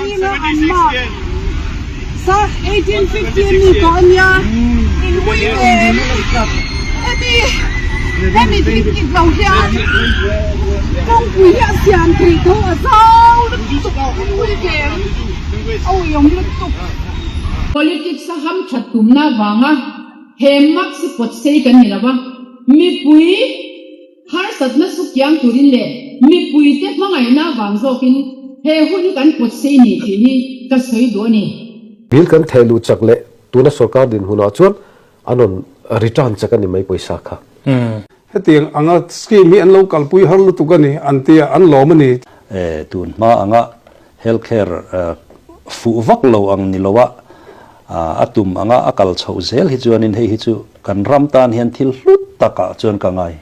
Zinga an mark sa 1850 a mi tawh a nia in hui ve em hemi hemi thing kit lo hian kawngpui hi a siam theih tho a zau lutuk in hui ve em a uiawm lutuk. Politics a hamthat tumna avanga he max hi pawt sei kan ni lo a, mipui. Harsatna chu kiang turin leh mipuite hmangaihna avang zawkin he hun hi kan pawt sei ni tih hi ka sawi duh a ni. Bill kan theh luh chak leh tuna sorkar dinhmunah chuan an rawn return chak a ni mai pawisa kha. Hetiang anga scheme hi an lo kalpui har lutuk a ni an ti a, an lawm a ni. Tun hma anga Health care fuh vak lo ang ni lo a, a tum anga a kal chhoh zel hi chuanin hei hi chu kan ram tan hian thil hlut takah chuan ka ngai.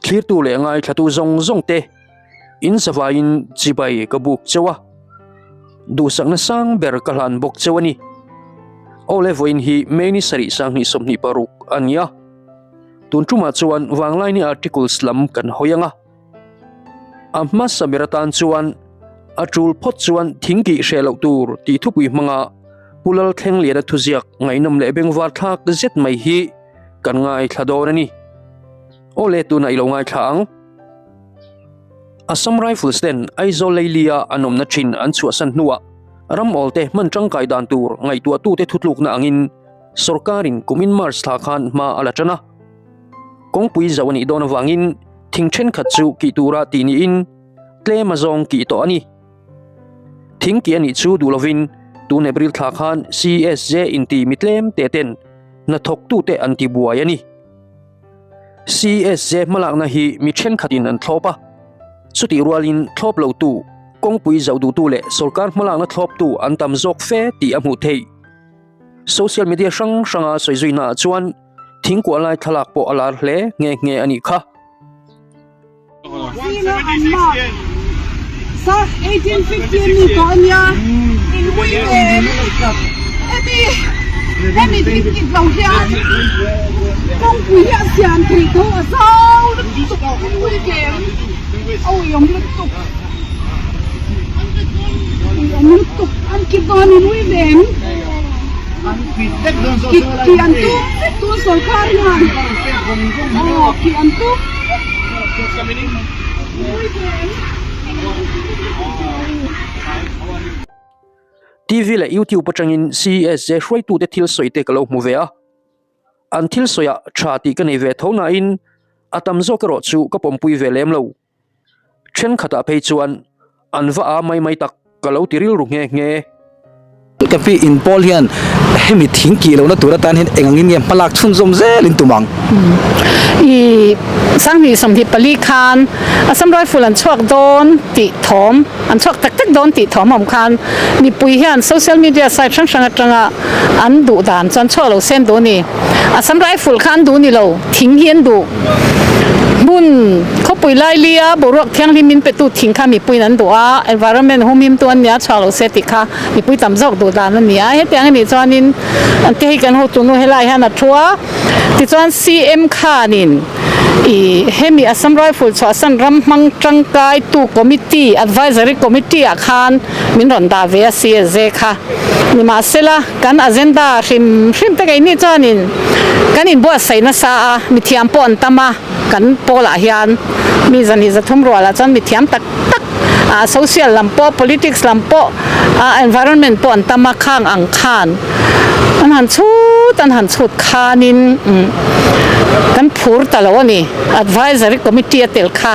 Thlirtu leh ngaithlatu zawng zawng te in zavaiin chibai ka buk cheu a, duhsakna sang ber ka hlan bawk cheu a ni. Awle vawiin hi May ni sarih sanghnih 26 a ni a, tun tumah chuan Vanglaini articles lam kan hawi ang a, a hmasa ber atan chuan a tul phawt chuan thing kih hreh loh tur tih thupui hmanga Pu Lalthlengliana thuziak ngaihnawm leh bengvar thlak zet mai hi kan ngaithla dawn a ni. Awle tunah i lo ngaithla ang. Assam Rifles ten Aizawl Leilia an awmna thin an chhuahsan hnuah ram awlte hman tangkai dan tur ngaihtuahtute thutlukna angin sorkarin kumin March thla khan hma a la tan a. Kawngpui zauh a nih dawn avangin thing thenkhat chu kih tura tih niin tlem a zawng kih tawh a ni. Thing kih a nih chu duh lovin tun April thla khan CSJ inti mi tlem te ten hnathawktute an tibuai a ni. CSJ hmalakna hi mi thenkhatin an thlawp a, chutih rualin thlawp lotu, kawngpui zauh duhtu leh sorkar hmalakna thlawptu an tam zawk fe tih a hmuh theih. Social media hrang hranga sawi zuinaah chuan thingkuah lai thlalak pawh a lar hle nghe nghe a nih kha. Zinga an mark sa 1850 a mi tawh a nia in hui ve em hemi hemi thing kit lo hian kawngpui hi a siam theih tho a zau lutuk in hui ve em a uiawm lutuk uiawm lutuk an kit dawn in hui ve em kit kih an tum vek tun sawrkar hian aw kih an tum. TV leh YouTube atangin CESJ hruaitute thil sawi te ka lo hmu ve a, an thil sawiah tha tih ka nei ve tho nain a tam zawk erawh chu ka pawmpui ve lem lo. Thenkhatah phei chuan an va a mai mai tak ka lo ti rilru nghe nghe. Ka pi in pawl hian hemi thing kih lohna tur atan hian eng angin nge hmalak chhunzawm zelin tum ang? I Sanghnih 24 khan Assam Rifle an chhuak dawn tih thawm, an chhuak tak tak dawn tih thawm a awm khan mipui hian social media site hrang hrang atanga an duh dan chuan chhuak lo sen duh a ni. Assam Rifle kha an duh ni lo, thing hi an duh. Hmun khawpui lailia boruak thianghlim min petu thing kha mipuiin an duh a, environment humhimtu an nia chhuak lo se tih kha mipui tam zawk duh dan a ni a. Hetiang a nih chuanin an te hi kan hotu nu helai hian a thu a, tichuan CM khanin ih hemi Assam Rifle chhuahsan ram hmang tangkaitu committee, advisory committee ah khan min rawn dah ve a CSJ kha. Nimahsela kan agenda hrim hrim te keini chuanin kan inbuatsaih nasa a, mithiam pawh an tam a, kan pawlah hian mi zahnih zathum rualah chuan mithiam tak tak ah social lam pawh politics lam pawh ah environment pawh an tam a, khang ang khan an han chhut an han chhut khanin kan phur ta lo a ni, advisory committee a tel kha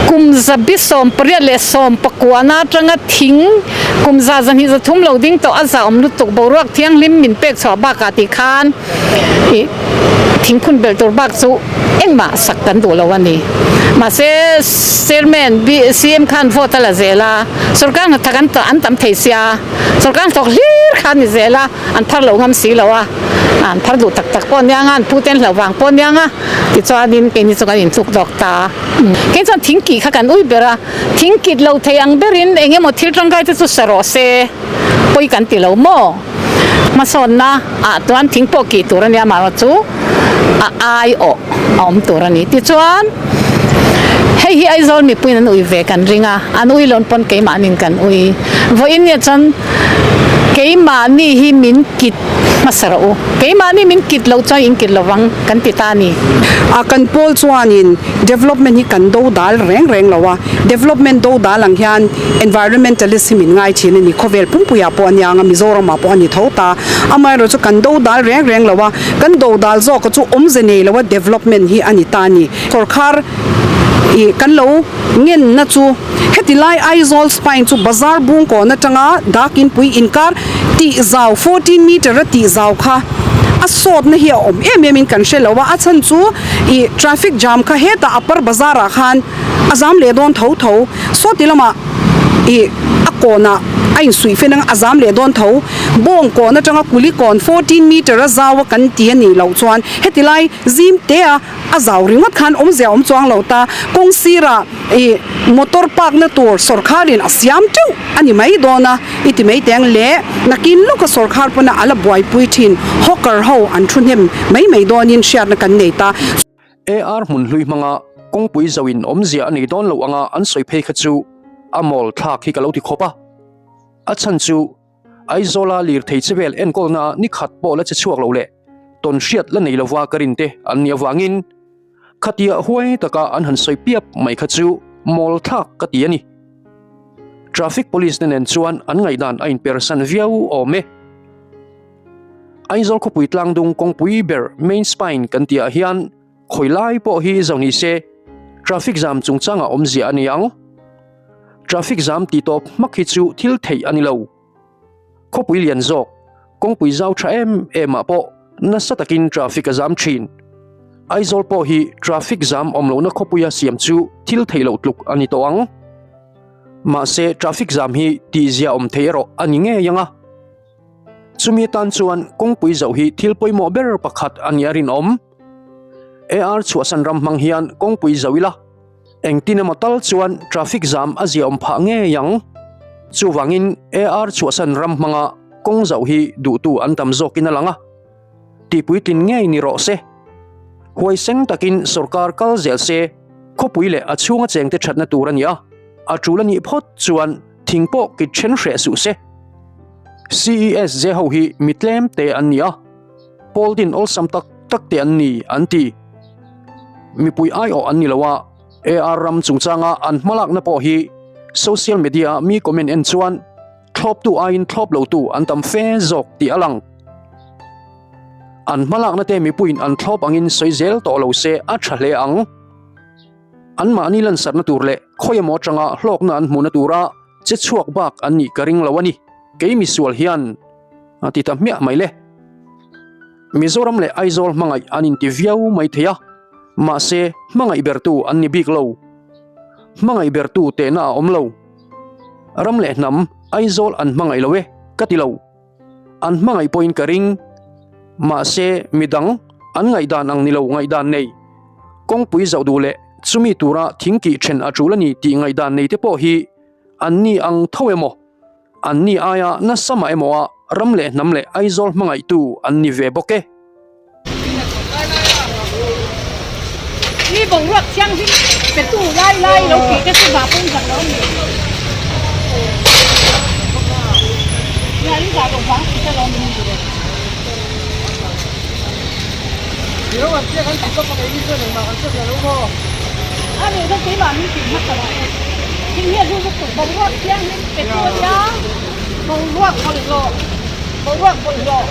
kum zabi 88 na atanga thing Kum za zahnih zathum lo ding tawh a za awm lutuk boruak thianghlim min pek chhuah bakah tih khan ih thingphun belh tur bak chu engmah sak kan duh lo a ni. Mahse Chairman CM khan vote a la zel a, sorkar hnathawk an an tam thei sia, sorkar hnathawk hlir kha a ni zel a, an phar lo ngam si lo a. An phar duh tak tak pawh ania ang a, an pute an hlauh vang pawh ania ang a, tichuanin keini chu kan intluk dawk ta a. Kei chuan thing kih kha kan ui ber a, thing kit lo thei ang berin eng emaw thil tangkai te chu sa rawh se, pawi kan ti lo maw? Hmasawnna ah chuan thing pawh kih tur a nia amaherawhchu a aiawh a awm tur a ni. Tichuan hei hi Aizawl mipuiin an ui ve kan ring a, an ui lawn pawn keimahniin kan ui. Vawiin nia chuan keimahni hi min kit hmasa rawh u. Keimahni min kit loh chuan in kit lovang kan ti ta a ni. A kan pawl chuanin development hi kan do dal reng reng lo a, development do dal ang hian environmentalist hi min ngai thin a ni, khawvel pumpuiah pawh a nia ang a, Mizoramah pawh a ni tho ta. Amaherawhchu chu kan do dal reng reng lo a, kan do dal zawka chu awmze nei lo a development hi a ni ta a ni. Sawrkhar ih kan lo ngenna chu heti lai Aizawl Spine chu bazar bungkawn atanga Dakinpui inkar tih zau 14 meter a tih zau kha a sawtna hi a awm em em in kan hre lo a, a chhan chu ih traffic jam kha hetah upper bazar ah khan a zam leh dawn tho tho sawti lamah ih a kawnah a insuih fen anga a zam leh dawn tho bawng kawn atanga kuli kawn 14 meter a zau a kan ti a nih loh chuan heti lai zim te a A zau ringawt khan awmzia awm chuang lo ta, kawng sirah ih motor park na tur sawrkharin a siam teuh a ni mai dawn a, i ti mai teng le, nakin lawka sawrkhar pawna a la buaipui thin hawker ho an thu hnem mai mai dawnin hriatna kan nei ta. AR hmun hlui hmanga kawngpui zauhin awmzia a nei dawn lo anga an sawi phei kha chu a mawl thlak hi ka lo ti khawp a, a chhan chu Aizawla lirthei che vel enkawlna ni khat pawh la che chhuak lo leh tawn hriat la nei lova ka rin te an nih avangin khatia huai taka an han sawi piap mai kha chu mawl thlak ka ti a ni. Traffic Police te nen chuan an ngaihdan a inpersan viau awm e. Aizawl khawpui tlangdung kawngpui ber Main Spine kan tihah hian Khawi lai pawh hi zo ni se, traffic jam chungchangah awmzia a ni ang. Traffic jam tih tawp hmak hi chu thil theih a ni lo. Khawpui lian zawk, kawngpui zau tha em em ah pawh nasa takin traffic a zam thin. Aizawl pawh hi traffic jam awm lohna khawpuia siam chu thil theih loh tluk a ni tawh ang. Mahse traffic jam hi tihzia awm thei erawh a ni ngei ang a. Chumi atan chuan kawngpui zauh hi thil pawimawh ber pakhat a nih a rinawm. AR chhuahsan ram hmang hian kawngpui zauh ila, engtin emaw tal chuan traffic jam a ziaawm phah ngei ang. Chuvangin AR chhuahsan ram hmanga kawng zauh hi duhtu an tam zawkin a lang a, tihpuitlin ngei ni rawh se. Huaiseng takin sorkar kal zel se, khawpui leh a chhunga chengte thatna tur a ni a, a tul a nih phawt chuan thing pawh kit then hreh suh se. CESJ ho hi mi tlem te an ni a. Pawl din awlsam tak tak te an ni, an ti. Mipui aiawh an ni lo a, AR ram chungchanga an hmalakna pawh hi social media-a mi comment en chuan thlawptu aiin thlawp lotu an tam fe zawk tih a lang. An hmalakna te mipuiin an thlawp angin sawi zel tawh lo se a tha hle ang. Anmahni lansarna tur leh khawi emaw atanga hlawkna an hmuhna tura che chhuak bak an nih ka ring lo a ni. Kei misual hian a ti ta hmiah mai le. Mizoram leh Aizawl hmangaih an inti viau mai thei a, mahse hmangaih bertu an ni bik lo. Hmangaih bertu tehna a awm lo. Ram leh hnam Aizawl an hmangaih lo e ka ti lo. An hmangaih pawhin ka ring. Mahse midang an ngaihdan ang ni lo ngaihdan nei. Kawngpui zauh duh leh chumi tura thing kih then a tul a ni tih ngaihdan nei te pawh hi an ni ang tho emaw? An ni aia nasa mah emaw a ram leh hnam leh Aizawl hmangaihtu an ni ve bawk e. Mi boruak thianghlim petu lai lai lo tih te chu vah pawhin zak lo a ni. Nia in zah loh vang tih te lo ni. A nih chuan keimah min tih hmasa lo e. Thing hi a hlu lutuk boruak thianghlim pe tu a nia boruak bawlhhlawh boruak bawlhhlawh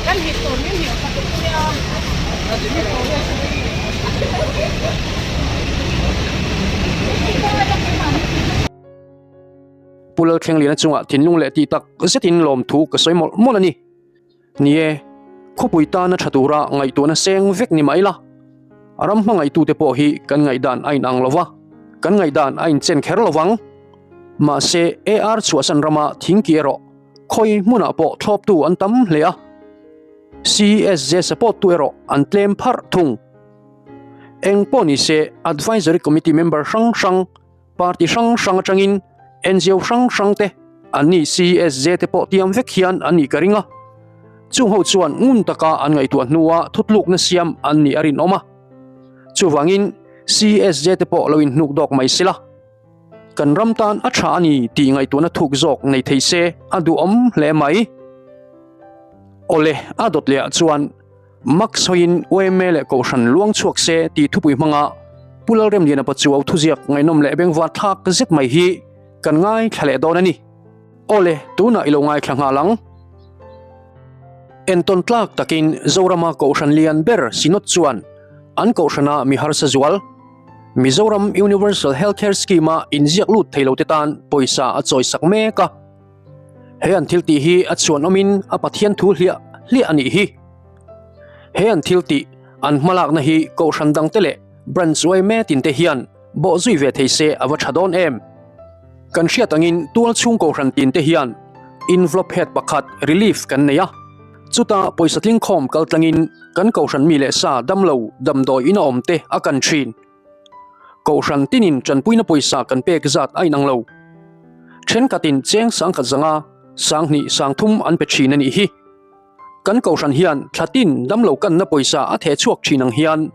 kan hip tur min hip kha tuk nia. Pu Lalthlengliana chungah thinlung leh tih tak zetin lawmthu ka sawi mawlh mawlh a ni. Ni e, khawpui tana tha tura ngaihtuahna seng vek ni mai la. Ram hmangaihtute pawh hi kan ngaihdan a inang lo va, kan ngaihdan a inchen kher lo vang. Mahse, AR chhuahsan rama thingki erawh khawi hmunah pawh thlawptu an tam hle a. CSJ support tu erawh an tlem pharh thung. Eng pawh ni se Advisory Committee member hrang hrang, party hrang hrang atangin NGO hrang hrang te an ni CSJ te pawh tiam vek hian an nih ka ring a. Chung ho chuan ngun taka an ngaihtuah hnua thutlukna siam an nih a rinawm a. Chuvangin CSJ te pawh lo inhnuk dawk mai sela. Kan ram tan a tha a ni tih ngaihtuahna thuk zawk nei thei se a duhawm hle mai. Awle, a dawt leh ah chuan Max hawiin yma leh Kohhran luang chhuak se tih thupui hmanga Pu Lalremliana Pachuau thuziak ngaihnawm leh bengvar thlak zet mai hi kan ngaithla leh dawn a ni. Awle, tunah i lo ngaithla nghal ang. Entawn tlak takin Zorama Kohhran lian ber Synod chuan an Kohhrana mi harsa zual, Mizoram Universal Healthcare Scheme-a inziak lut thei lote tan pawisa a chawisak mek a. He an thil tih hi a chhuanawmin a Pathian thu hliah hliah a nih hi. He an thil tih an hmalakna hi Kohhran dangte leh Branch yma tinte hian bawhzui ve thei se a va tha dawn em. Kan hriat angin tual chhung Kohhran tinte hian envelope head pakhat relief kan nei a. Chuta pawisa tlingkhawm kaltlangin kan Kohhran mi leh sa damlo damdawi in a awm te a kan thin. Kohhran tinin tanpuina pawisa kan pek zat a inang lo. Thenkhatin cheng sangkhat zanga sanghnih sangthum an pe thin a nih hi. Kan Kohhran hian thla tin damlo kanna pawisa a theh chhuak thin ang hian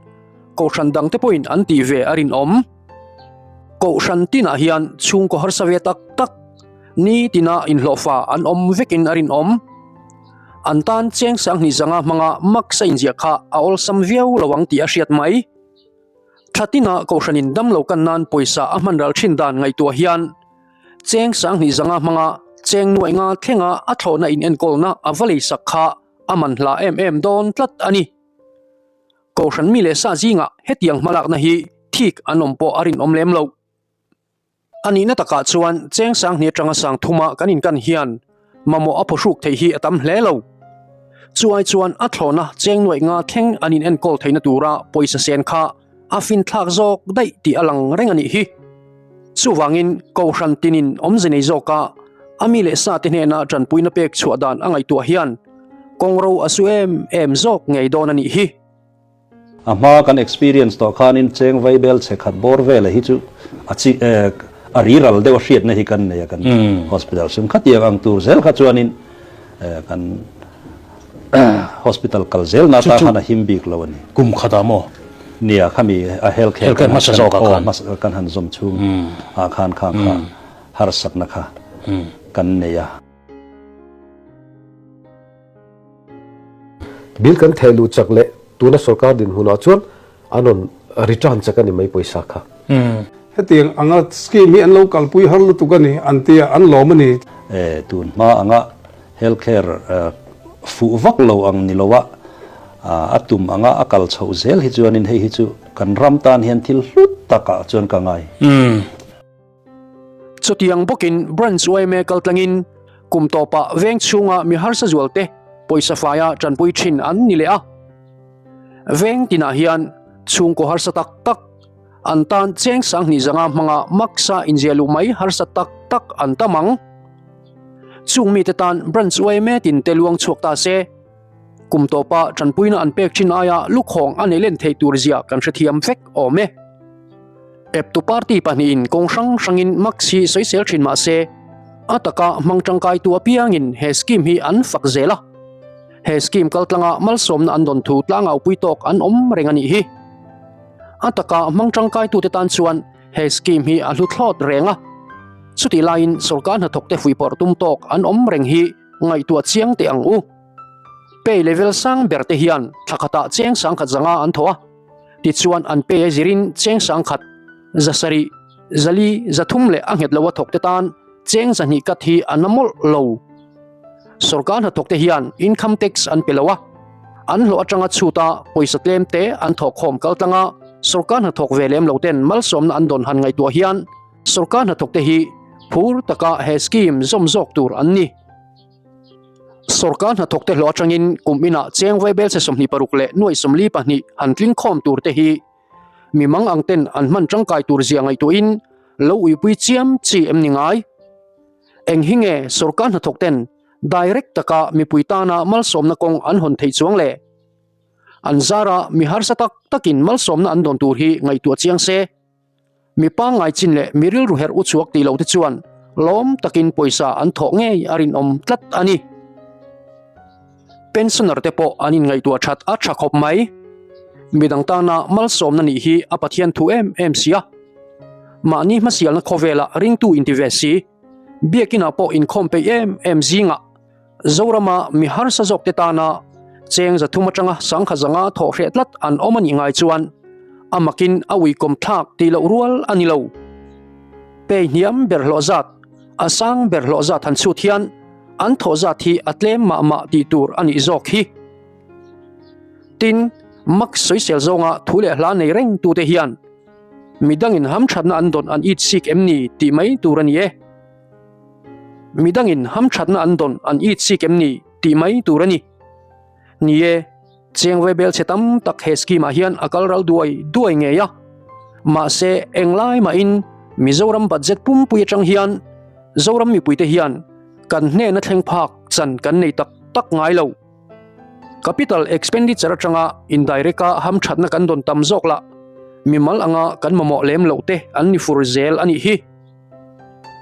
Kohhran dangte pawhin an tih ve a rinawm. Kohhran tinah hian chhungkaw harsa ve tak tak ni tina inhlawhfa an awm vekin a rinawm. An tan cheng sanghnih zanga hmanga max a inziah kha a awlsam viau lo ang tih a hriat mai. Thla tina Kohhranin damlo kan nan pawisa a hman ral thin dan ngaihtuah hian cheng sanghnih zanga hmanga cheng nuaih nga thlenga a thlawhna inenkawlna a va leisak kha a man hla em em dawn tlat a ni. Kohhran mi leh sa zingah hetiang hmalakna hi thik an awm pawh a rinawm lem lo. A nihna takah chuan cheng sanghnih atanga sang thuma kan inkan hian mamawh a phawhruk theih hi a tam hle lo. Chu ai chuan a thlawhna cheng nuaih nga thleng an inenkawl theihna tura pawisa sen kha a finthlak zawk daih tih a lang reng a nih hi. Chuvangin Kohhran tinin awmze nei zawka a mi leh sate hnena tanpuina pek chhuah dan a ngaihtuah hian kawngro a su em em zawk ngei dawn a nih hi. A hma kan experience tawh khanin cheng vaibel chhe khat bawr vela hi chu a chi a riral deuh a hriatna hi kan nei a kan hospital sum khatiang ang tur zel kha chuanin kan hospital kal zel na ta khan a him bik lo a ni. Kum khatah maw? Nia khami a health care hmasa zawk ah khan. Kan han zawm chhung ah khan khang kha harsatna kha kan nei a. Bill kan theh luh chak leh tuna sorkar dinhmunah chuan an rawn return chak a ni mai pawisa kha. Hetiang anga scheme hi an lo kalpui har lutuk a ni an tia an lawm a ni. Tun hma anga health care fuh vak lo ang ni loa a tum anga a kal chhoh zel hi chuanin hei hi chu kan ram tan hian thil hlut takah chuan ka ngai. Chutiang bawkin Branch yma kaltlangin kum tawpah veng chhunga mi harsa zualte pawisa faia tanpui thin an ni leh a. Veng tinah hian chhungkaw harsa tak tak, an tan cheng sanghnih zanga hmanga maksa inziah luh mai harsa tak tak an tam ang. Chung mite tan Branch yma tinte luang chhuak ta se. Kum tawpa tanpuina an pek thin aia lukhawng a nei len theih tur zia kan hrethiam vek awm e. Eptu party pahnihin kawng hrang hrangin Max hi sawisel thin mah se, a taka hmang tangkaitu apiangin he scheme hi an fak zel a. He scheme kaltlanga malsawmna an dawn thu tlangaupui tawk an awm reng a nih hi. A taka hmang tangkaitute tan chuan he scheme hi a hlu thlawt reng a. Chutih laiin sorkar hnathawkte fuihpawrh tum tawk an awm reng hi ngaihtuah chiang teh ang u. Pay level sang ber te hian thla khatah cheng sangkhat zanga an thaw a, tichuan an pay a zirin cheng sangkhat, zasarih, zali, zathum leh a nghet loa thawk te tan cheng zahnih kat hi a na mawlh lo. Sorkar hnathawk te hian income tax an pe lo a, an hlawh atanga chhuta pawisa tlem te an thawhkhawm kal tlang a, sorkar hnathawk ve lem lo ten malsawmna an dawn han ngaihtuah hian sorkar hnathawk te hi phur taka he scheme zawm zawk tur an ni. Sorkar hnathawkte hlawh atangin kum inah cheng vaibelchhe 26 leh nuaih 42 han tling khawm tur te hi mi mang ang ten an hman tangkai tur zia ngaihtuahin lo uipui chiam chi em ni ngai? Eng hi nge sorkar hnathawk ten Direct taka mipui tana malsawmna kawng an hawn theih chuang le? An zara mi harsa tak takin malsawmna an dawn tur hi ngaihtuah chiang se. Mi pangngai chin leh mi rilru herh u chhuak tih lote chuan lawm takin pawisa an thawh ngei a rinawm tlat a ni. Pensioner te pawh an inngaihtuah that a tha khawp mai. Midang tana malsawmna nih hi a Pathian thu em em si a. Mahni hmasialna khawvela ringtu inti ve si, biakinah pawh inkhawm peih em em zingah Zorama mi harsa zawkte tana cheng 300 atanga sangkhat zanga thawh hreh tlat an awm a nih ngai chuan a makin a uikawm thlak tih loh rual a ni lo. Pei hniam ber hlawh zat, a sang ber hlawh zat han chhut hian an thawh zat hi a tlem mah mah tih tur a nih zawk hi. Tin, Max sawisel zawnga thu leh hla nei reng tute hian midangin hamthatna an dawn an it sik em ni tih mai tur a ni e. Midangin hamthatna an dawn an it sik em ni tih mai tur a ni. Ni e, cheng ve bel chhe tam tak he scheme ah hian a kal ral duai duai ngei a. Mahse, englai mahin Mizoram budget pumpui atang hian Zoram mipuite hian kan hnena thleng phak chan kan nei tak tak ngai lo. Capital expenditure atanga indirect a hamthatna kan dawn tam zawk lah mimal anga kan mamawh lem loh te an ni fur zel a nih hi.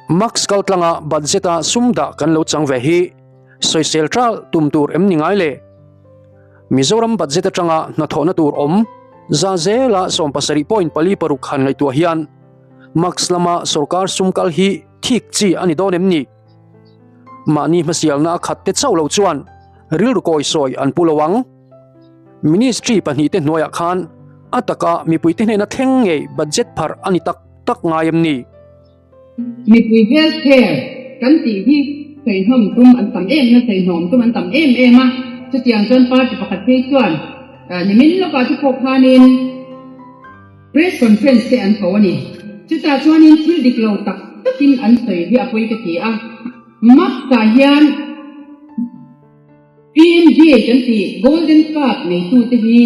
Max kaltlanga budget a sum dah kan lo chang ve hi sawisel ṭal tum tur em ni ngai le? Mizoram budget atanga hnathawhna tur awm za zela 17.46 han ngaihtuah hian Max lama sorkar sum kal hi thik chi a ni dawn em ni? Mahni hmasialna a khat te chauh lo chuan rilru kawi sawi an pu lo ang. Ministry pahnihte hnuaiah khan a taka mipuite hnena thleng ngei budget pharh a ni tak tak ngai em ni? Mipui health care kan tih hi sawihnawm tum an tam em na sawihnawm tum an tam em em a, chutiang chuan party pakhat phei chuan nimin lawkah te pawh khanin press conference te an ko a ni. Chutah chuanin thil dik lo tak takin an sawi hi a pawi ka ti a, Mask-ah hian PMJ kan tih golden card neitute hi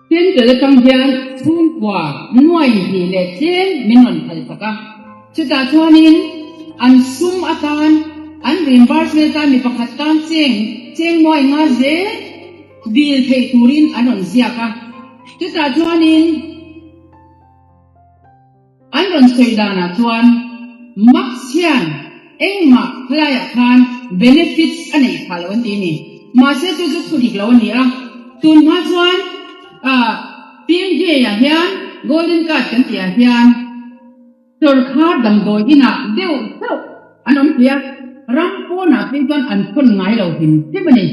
Central atang hian chhungkua nuai hnih leh tlem min rawn phal tak a, chutah chuanin an sum atan an reimbursement atan mi pakhat tan cheng cheng nuai nga zel dil theih turin an rawn ziak a, chutah chuanin. An rawn sawi danah chuan Max hian engmah khalaiah khan benefits a neih phah lo an ti a ni. Mahse chu chu thu dik lo a ni a, tun hma chuan PMJ-ah hian Golden Card kan tihah hian sawrkhar damdawi inah deuh chauh an awm thei a, ram pawnah phei chuan an thawn ngai lo hrim hrim a ni.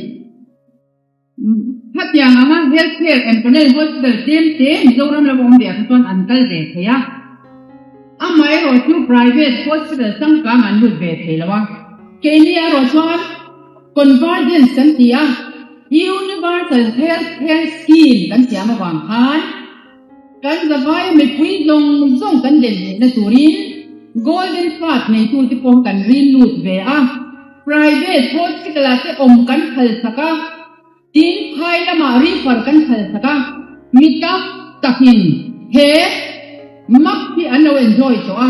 Khatiang anga Health Care and Panel Hospital tlem te Mizoram lama awm ve ah kha chuan an kal ve thei a, amaherawh chu private hospital changkang an lut ve thei lo a, keini erawh chuan convergence kan ti a, Universal Health Care Scheme kan siam avang khan kan zavaia mipui zawng zawng kan den theihna turin Golden Card neitute pawh kan rin lut ve a. Private hospital ah te awm kan phal sak a, tin phai lamah refer kan phal sak a, mi tak takin he mak hi an lo enjoy tawh a,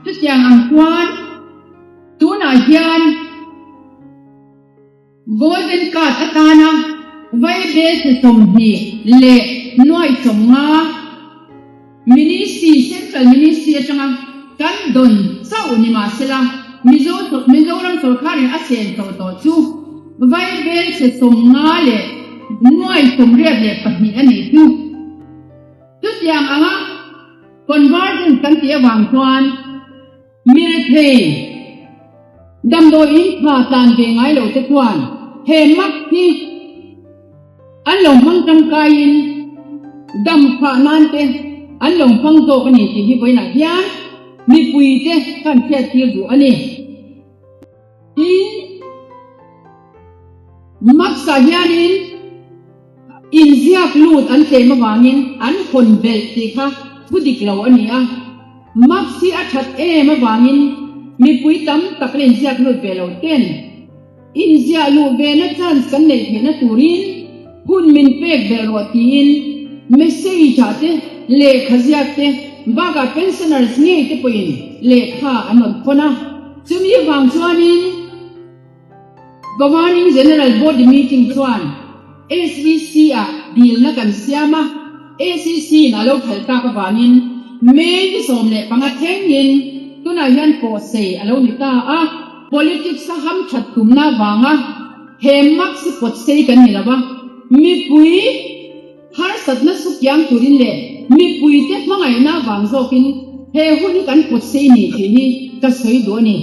chutiang ang chuan tunah hian Golden Card atana vaibelchhe 20 leh nuai 50 Ministry, Central Ministry atanga kan dawn chauh ni mahsela Mizo Mizoram sawrkharin a chen tawh tawh chu vaibelchhe 50 leh nuai 82 a nih chu. Chutiang anga convergence kan tih avang chuan Mirethei damdawi in tha tlan ve ngai lo te chuan he mak hi an lo hmang tangkaiin dam phah nan te an lo hmang zawk a ni tih hi vawiinah hian mipui te kan hriattir duh a ni. Tin, Max-ah hianin inziak lut an tlem avangin an hawn belh tih kha thu dik lo a ni a. Max hi a that em avangin mipui tam tak la inziak lut ve lo ten inziah luh vena chance kan neih theihna turin hun min pek belh rawh tiin message-ah te lehkha ziak te bakah pensioners ngei te pawhin lehkha an rawn thawn a. Chumi avang chuanin. Governing General Body meeting chuan SEC-ah dilna kan siam a, SEC-in a lo phal tak avangin May ni 15 thlengin tunah hian pawhsei a lo ni ta a. Politics-a hamthat tumna avanga he max hi pawtsei kan ni lo a, mipui harsatna su kiang turin leh mipuite hmangaihna avang zawkin he hun hi kan pawtsei ni tih hi ka sawi duh a ni.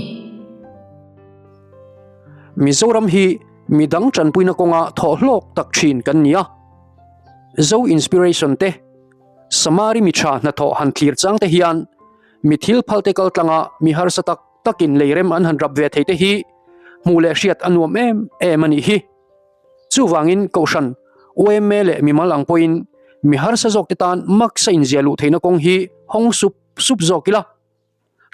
Mizoram hi midang tanpuina kawnga thawh hlawk tak thin kan ni a. Zo Inspiration te, Samari mi tha hnathawh han thlir chang te hian mi thil phal te kal tlanga mi harsa tak takin lei rem an han rap ve thei te hi hmuh leh hriat a nuam em em a nih hi. Chuvangin Kohhran, yma leh mimal ang pawhin mi harsa zawk te tan maksa inziah luh theihna kawng hi hawng sup sup zawk ila.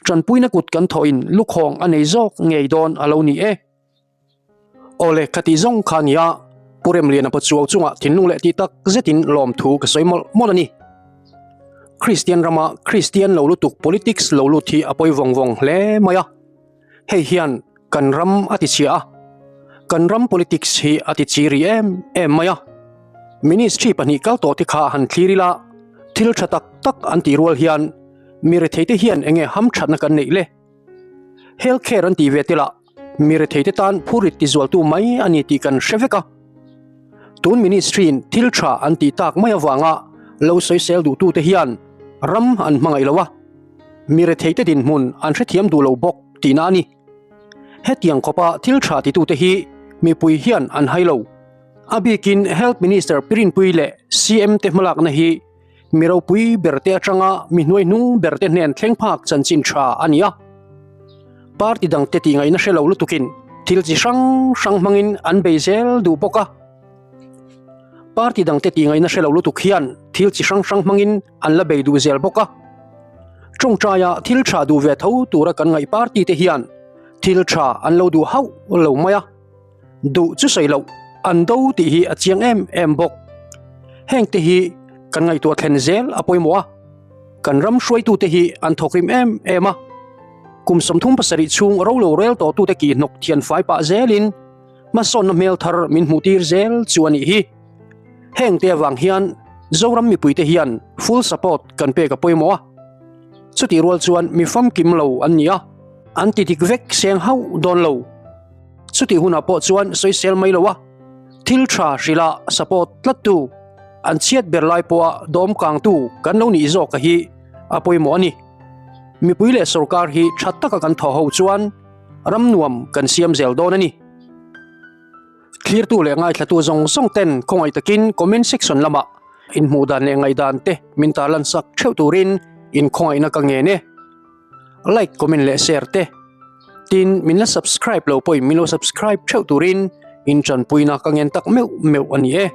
Tanpuina kut kan thawhin lukhawng a nei zawk ngei dawn a lo ni e. Awle ka tih zawng kha nia, Pu Remliana Pachuau chungah thinlung leh tih tak zetin lawmthu ka sawi mawlh mawlh a ni. Kristian rama Kristian lo lutuk politics lo lut hi a pawi vawng vawng hle mai a. Hei hian kan ram a ti chhia a, kan ram politics hi a ti chi ri em em mai a. Ministry pahnih kal tawh te kha han thlir ila, thil tha tak tak an tih rual hian mi retheite hian enge hamthatna kan neih le? Health care an tih ve te lah mi retheite tan phurrit tizualtu mai a ni tih kan hre vek a. Tun ministry-in thil tha an tih tak mai avanga lo sawisel duhtute hian ram an hmangaih lo a, mi retheite dinhmun an hrethiam duh lo bawk tihna a ni. Hetiang khawpa thil tha titute hi mipui hian an hai lo. A bikin Health Minister Pirinpui leh CM te hmalakna hi Mi ropui berte atanga mi hnuaihnung berte hnen thleng phak chanchin tha a ni a. Party dangte tih ngaihna hre lo lutukin thil chi hrang hrang hmangin an bei zel duh bawk a. Party dangte tih ngaihna hre lo lutuk hian thil chi hrang hrang hmangin an la bei duh zel bawk a. Tawngtaia thil tha duh ve tho tura kan ngaih party te hian thil tha an lo duh hauh lo mai a. Duh chu sawi loh, an do tih hi a chiang em em bawk. Hengte hi kan ngaihtuah thlen zel a pawimawh a, kan ram hruaitute hi an thawkrim em em a. Kum 37 chhung ro lo rel tawhtute kihhnawk thian fai pah zelin hmasawnna hmel thar min hmuhtir zel chu a nih hi. Hengte avang hian Zoram mipuite hian full support kan pek a pawimawh a. Chutih rual chuan mi famkim lo an ni a, an ti dik vek seng hauh dawn lo. Chutih hunah pawh chuan sawisel mai lo a, thil tha hrilha support tlattu, an chhiat ber lai pawha dawm kangtu kan lo nih zawk a hi a pawimawh a ni. Mipui leh sorkar hi tha taka kan thawh ho chuan ram nuam kan siam zel dawn a ni. Thlirtu leh ngaithlatu zawng zawng ten khawngaih takin comment section lamah inhmuh dan leh ngaihdan te min tarlan sak theuh turin inkhawngaihna ka ngen e. Like, comment leh share te. Tin, min la subscribe lo pawhin min lo subscribe theuh turin in tanpuina ka ngen tak meuh meuh a ni e.